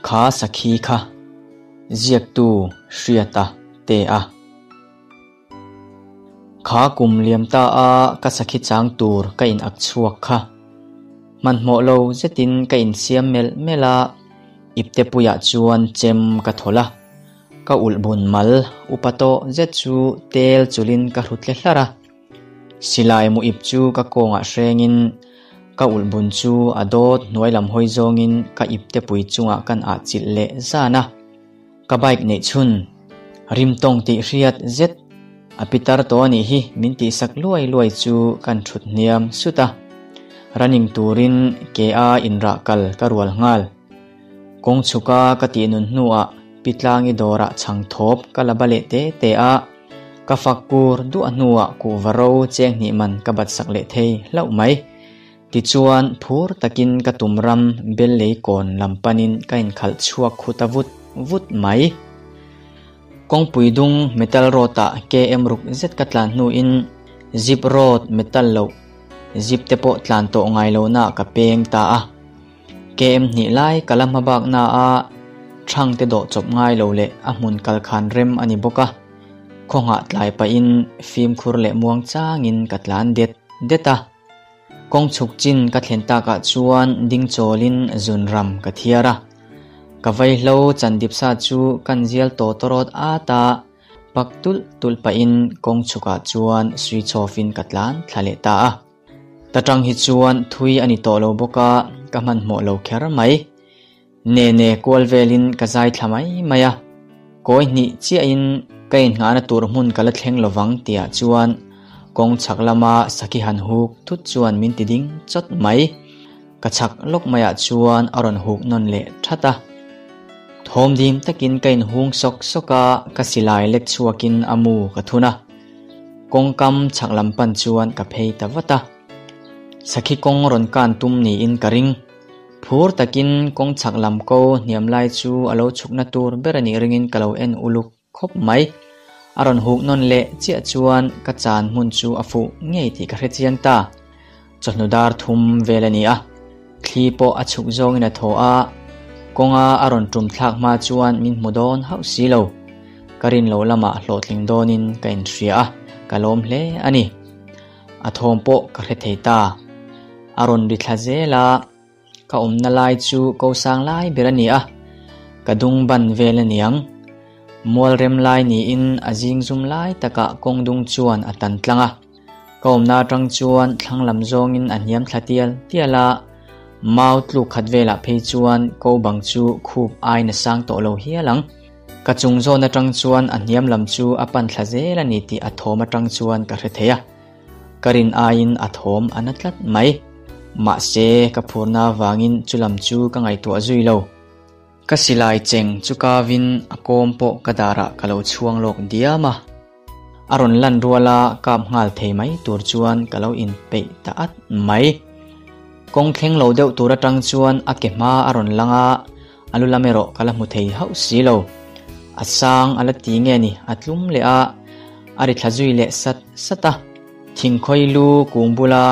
Kha sakhi kha ziaktu hriata te a. Kha kum liam ta a ka sakhi chang tur ka in ak chhuak kha. Hmanhmawh lo zetin ka insiam melh melh a, iptepuiah chuan chem ka thawlh a. Ka ulh bun mal upa tawh zet chu tel chulin ka hrut hle hlar a. Silai mu ip chu ka kawngah hrengin ka ulh bun chu a dawt hnuai lam hawi zawngin ka iptepui chungah kan ah chilh leh zan a. Ka bike neih chhun rim tawng tih hriat zet a pitar tawh a nih hi min tihsak luai luai chu kan thut hniam sut a. Running turin ke a inrah kal ka rual nghal. Kawng chhuka ka tih nun hnuah Pitlangi dawrah chhang thawp ka la ba leh te te a, ka fak kur duah hnuah kuhva ro cheng hnih man ka bat sak leh thei hlauh mai. Tichuan, phur takin ka tum ram bel lei kawn lam panin ka inkhalh chhuak khu ta vut vut mai. Kawngpui dung metal road ah KM ruk zet ka tlan hnuin zip road metal loh zip te pawh tlan tawh ngai lohna ka peng ta a. KM hnih lai ka la hma bak na a thang te dawh chawp ngai lo leh a hmun kal khan rem a ni bawk a. Khawnghah tlai pahin fimkhur leh muang changin ka tlan det det a. Kawng chhuk chin ka thlen takah chuan ding chawlin zun ram ka thiar a. Ka vaihlo chan dipsa chu kan zial tawt rawt at a, pak tulh tulh pahin kawng chhukah chuan sui chhawfin ka tlan thla leh ta a. Ta tang hi chuan thui a ni tawh lo bawk a, ka hmanhmawh lo kher mai. Ne ne kual velin ka zai thla mai mai a, kawi hnih chiahin ka inngahna tur hmun ka la thleng lovang tihah chuan kawng chhak lama sakhi han huk thut chuan min ti ding chawt mai. Ka chhak lawk maiah chuan a rawn huk nawn leh that a. Thawm dim takin ka inhung sawk sawk a, ka silai lek chhuakin a mu ka thun a. Kawngkam chhak lam pan chuan ka phei ta vat a. Sakhi kawng rawn kan tum niin ka ring. Phur takin kawng chhak lam ko hniam lai chu a lo chhukna tur ber a nih ringin ka lo en uluk khawp mai. A rawn huk nawn leh chiah chuan ka chan hmun chu a fuh ngei tih ka hre chiang ta. Chawhnu dar thum vel a ni a, thli pawh a chhuk zawngin a thaw a, kawnga a rawn tum thlak hma chuan min hmu dawn hauh si lo. Ka rin loh lamah hlawhtling dawnin ka inhria a, ka lawm hle a ni. A thawm pawh ka hre thei ta. A rawn ri thla zel a, ka awmna lai chu ko sang lai ber a ni a, ka dung ban vel a niang. Mual rem lai niin a zing zum lai takah kawng dung chuan a tan tlang a. Ka awmna atang chuan thlang lam zawngin a hniam thla tial tial a, mau tluk khat velah phei chuan ko bang chu khup aiin a sang tawh lo hial ang. Ka chung zawn atang chuan a hniam lam chu a pan thla zel a ni tih a thawm atang chuan ka hre thei a. Ka rin aiin a thawm a na tlat mai. Mahse, ka phurna avangin chu lam chu ka ngaihtuah zui lo. Ka silai cheng chu kavin a kawm pawh ka darah ka lo chhuang lawk diam a. A rawn lan ruala kap nghal thei mai tur chuan ka lo inpeih ta at mai. Kawng thleng lo deuh tur atang chuan a ke hma a rawn lang a, a lu lam erawh ka la hmu thei hauh si lo. A sang a la ti nge ni a tlum leh a, a ri thla zui leh sat sat a. Thingkhawi lu kung bula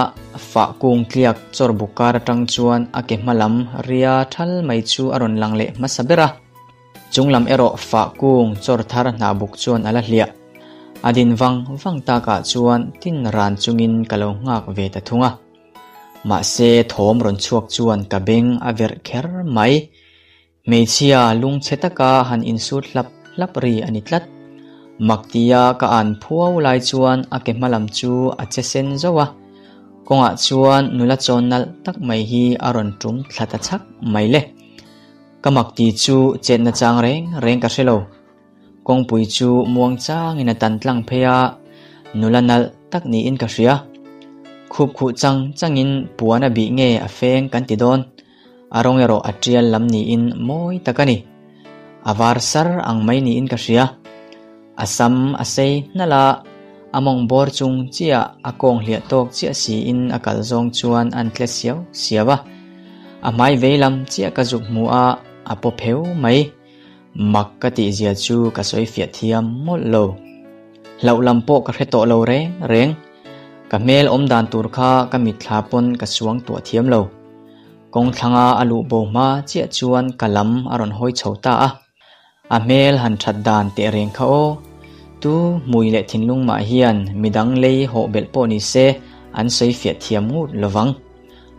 fah kung tliak chawr buk kar atang chuan a ke hma lam ria thal mai chu a rawn lang leh hmasa ber a. Chung lam erawh fah kung chawr thar hnah buk chuan a la hliah. A din vang vang takah chuan tin ran chungin ka lo nghak ve ta thung a. Mahse thawm rawn chhuak chuan ka beng a verh kher mai. Hmeichhia lungchhe taka han insut hlap hlap ri a ni tlat. Maktia ka an phuau lai chuan a ke hma lam chu a che sen zauh a. Kawngah chuan nula chawn nalh tak mai hi a rawn tum thla ta chhak mai le. Ka mak ti chu chetna chang reng reng ka hre lo. Kawngpui chu muang changin a tan tlang phei a, nula nalh tak niin ka hria. Khup khuh chang changin puan a bih nge a feng kan ti dawn. A rawng erawh a tial lam niin mawi tak a ni. A var sar ang mai niin ka hria. A sam a sei hnalh a, a mawng bawr chung chiah a kawng hliah tawk chiah siin a kal zawng chuan an tle siau siau a. A hmai vei lam chiah ka zuk hmu a, a paw pheu mai. Mak ka tih zia chu ka sawi fiah thiam mawlh lo. Hlauh lam pawh ka hre tawh lo reng reng. Ka hmel awm dan tur kha ka mitthla pawn ka suang tuah thiam lo. Kawng thlanga a luh bo hma chiah chuan ka lam a rawn hawi chho ta a. A hmel han that dan teh reng kha aw. Tu hmui leh thinlung mah hian midang lei hawh belh pawh ni se an sawi fiah thiam ngut lovang.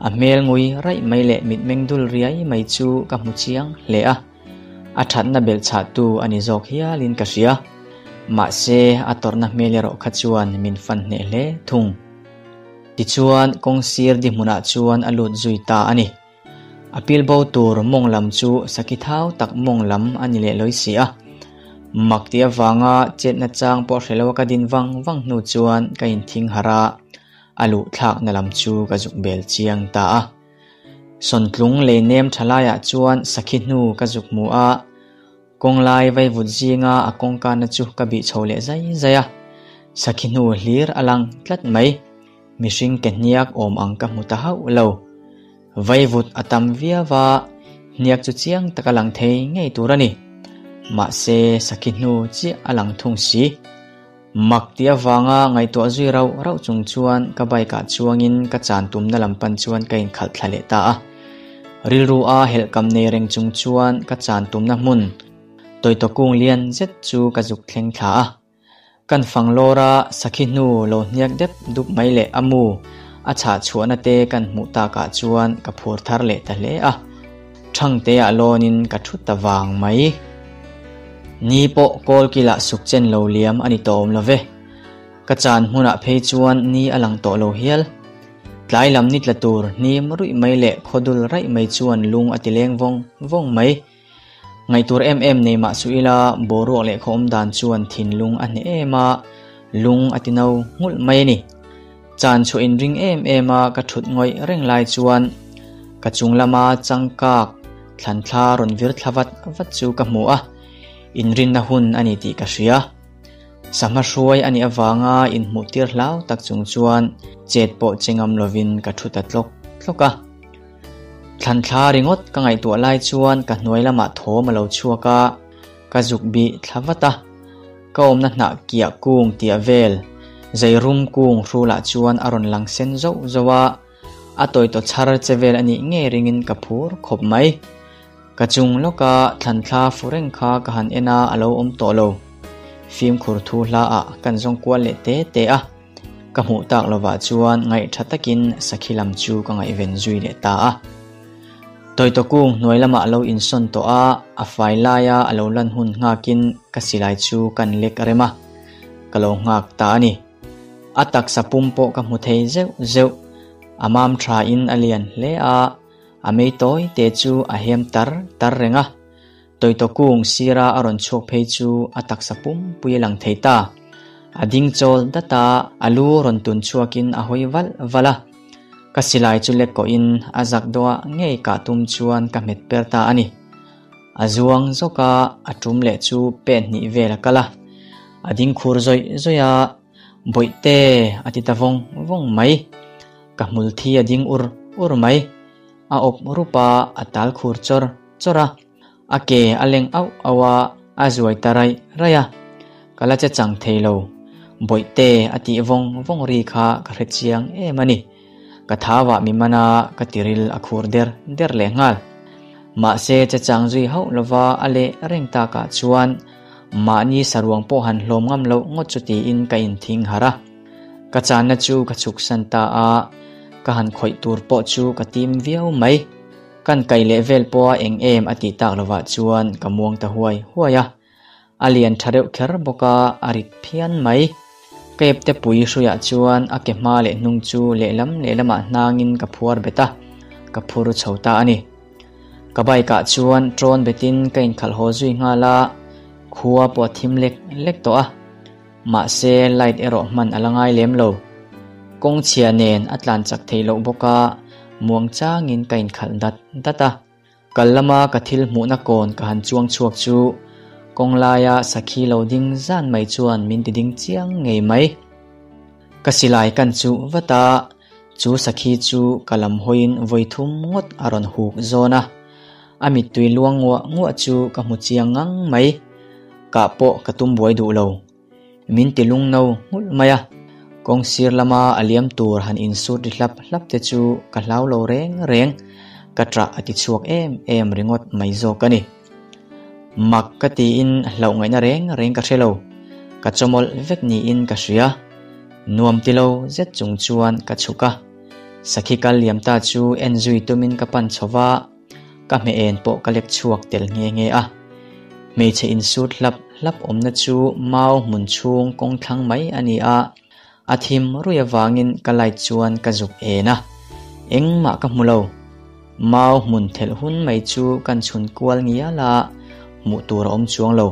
A hmel ngui raih mai leh mitmeng dul riai mai chu ka hmu chiang hle a. A thatna belh chhahtu a ni zawk hialin ka hria. Mahse, a tawrhna hmel erawh kha chuan min fan hneh hle thung. Tichuan, kawng sir di hmunah chuan a lut zui ta a ni. A pil bo tur mawng lam chu sakhi thau tak mawng lam a ni leh lawi si a. Mak tih avanga chetna chang pawh hre lo a ka din vang vang hnu chuan ka inthing harh a, a luh thlakna lam chu ka zuk bel chiang ta a. Sawntlung lei nem tha laiah chuan sakhi hnu ka zuk hmu a, kawnglai vaivut zinga a kawngkana chu ka bih chho leh zai zai a, sakhi hnu hlir a lang tlat mai. Mihring ke hniak awm ang ka hmu ta hauh lo. Vaivut a tam viau a, hniak chu chiang tak a lang thei ngei tur a ni. Mahse, sakhi hnu chiah a lang thung si. Mak tih avanga ngaihtuah zui rauh rauh chung chuan ka bike ah chuangin ka chan tumna lam pan chuan ka inkhalh thla leh ta a. Rilru a helhkam nei reng chung chuan ka chan tumna hmun tawitawkung lian zet chu ka zuk thleng thla a. Kan fang lawr a sakhi hnu lo hniak dep dup mai leh a mu a chhah chhuahna te kan hmuh takah chuan ka phur thar leh ta hle a. Thangte ah lawnin ka thu ta vang mai. Ni pawh kawl kilah suk chen lo liam a ni tawh awm lo ve. Ka chan hmunah phei chuan ni a lang tawh lo hial. Tlai lam ni tla tur hnim ruih mai leh khawdul raih mai chuan lung a ti leng vawng vawng mai. Ngaihtur em em nei mah suh ila boruak leh khaw awm dan chuan thinlung a hneh em a, lung a ti no nghulh mai a ni. Chan chhuah inring em em a ka thut ngawih reng lai chuan ka chung lama changkak thlan thla rawn vir thla vat vat chu ka hmu a, inrinna hun a ni tih ka hria. Sangha hruai a nih avanga inhmuh tir hlau tak chung chuan chet pawh che ngam lovin ka thu ta tlawk tlawk a. Thlan thla ringawt ka ngaihtuah lai chuan ka hnuai lamah thawm a lo chhuak a, ka zuk bih thla vat a. Ka awmna hnah kiah kung tiah vel, zeirum kung hrulah chuan a rawn lang sen zauh zauh a, a tawi taw chhar che vel a nih ngei ringin ka phur khawp mai. Ka chung lawka thlan thla fu reng kha ka han en a, a lo awm tawh lo. Fimkhur thu hla ah kan zawng kual leh te te a, ka hmuh tak lovah chuan ngaih tha takin sakhi lam chu ka ngaihven zui leh ta a. Tawitawkung hnuai lamah a lo insawn tawh a, a fai laia a lo lan hun nghakin ka silai chu kan lek rem a, ka lo nghak ta a ni. A taksa pum pawh ka hmu thei zeuh zeuh, a mam thain a lian hle a, a mei tawi te chu a hem tar tar reng a. Tawitawkung sira a rawn chhuak phei chu a taksa pum pui a lang thei ta. A ding chawl dat a, a lu rawn tun chhuakin a hawi valh valh a. Ka silai chu lek kawhin a zak dawhah ngei kah tum chuan ka hmet per ta a ni. A zuang zawk a, a tum leh chu pen hnih vel a kal a. A ding khur zawih zawih a, Bawihte a ti ta vawng vawng mai. Ka hmul thi a ding ur ur mai. A awp rup a, a tal khur chawr chawr a. A ke a leng auh auh a, a zuai ta raih raih a. Ka la che chang thei lo. Bawihte a tih vawng vawng ri kha ka hre chiang em a ni. Ka thau ah mi man a, ka tiril a khur der der leh nghal. Mahse che chang zui hauh lova a leh reng takah chuan mahni saruang pawh han hlawm ngam loh ngawt chu tiin ka inthing harh a. Ka channa chu ka chhuksan ta a, ka han khawih tur pawh chu ka tim viau mai. Kan kai leh vel pawha eng em a tih tak lovah chuan ka muang ta huai huai a. A lian tha reuh kher bawk a, a rit phian mai. Ka epte pui hruiah chuan a ke hma leh hnung chu lehlam lehlamah hnangin ka phuar bet a, ka phur chho ta a ni. Ka bike ah chuan trawn betin ka inkhalh haw zui nghal a, khua pawh a thim lek lek tawh a. Mahse light erawh hman a la ngai lem lo. Kawng chhia nen a tlan chak theih loh bawk a, muang changin ka inkhalh dat dat a. Kal lama ka thil hmuhna kawn ka han chuang chhuak chu kawng laia sakhi lo ding zan mai chuan min ti ding chiang ngei mai. Ka silai kan chuh vat a, chu sakhi chu ka lam hawiin vawi thum ngawt a rawn huk zawn a. A mittui luang nguah nguah chu ka hmu chiang ngang mai. Kah pawh ka tum buai duh lo. Min ti lung no nghulh mai a. Kawng sir lama a liam tur han insut ri hlap hlap te chu ka hlau lo reng reng. Ka ṭah a ti chhuak em em ringawt mai zawk a ni. Mak ka tiin hlauh ngaihna reng reng ka hre lo. Ka chawmawlh vek niin ka hria. Nuam ti lo zet chung chuan ka chhuk a. Sakhi kal liam ta chu en zui tumin ka pan chho va, ka hmeh en pawh ka lek chhuak tel nghe nghe a. Hmeichhe insut hlap hlap awmna chu mau hmun chhung kawng thlang mai a ni a. A thim rui avangin ka light chuan ka zuk en a, engmah ka hmu lo. Mau hmun thelh hun mai chu kan chhun kual ngial a, hmuh tur a awm chuang lo.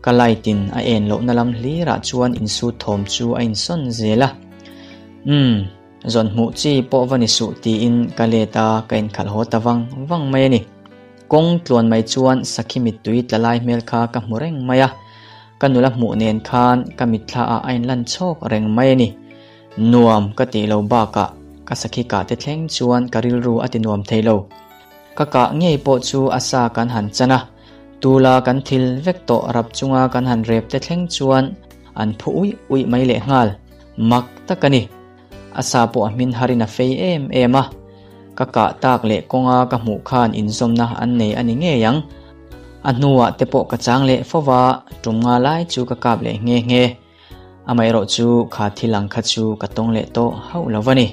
Ka light in a en lohna lam hlirah chuan insut thawm chu a insawn zel a. Umm, zawn hmuh chi pawh va ni suh tiin ka let a, ka inkhalh haw ta vang vang mai a ni. Kawng tluan mai chuan sakhi mittui tla lai hmel kha ka hmu reng mai a. Ka nula hmuh nen khan ka mitthla ah a inlan chhawk reng mai a ni. Nuam ka tih lo bakah ka sakhi kah te thleng chuan ka rilru a ti nuam thei lo. Ka kah ngei pawh chu a sa kan han chan a, tula kan thil vek tawh rap chunga kan han rep te thleng chuan an phu uih uih mai lehnghal. Mak tak a ni. A sa pawh a hmin harin a fei em em a, ka kah tak leh kawnga ka hmuh khan inzawmna an nei a ni ngei ang. A hnuah te pawh ka chang leh fo va, tum nga lai chu ka kap leh nghe nghe. Amaherawhchu kha thil ang kha chu ka tawng leh tawh hauh lo va ni.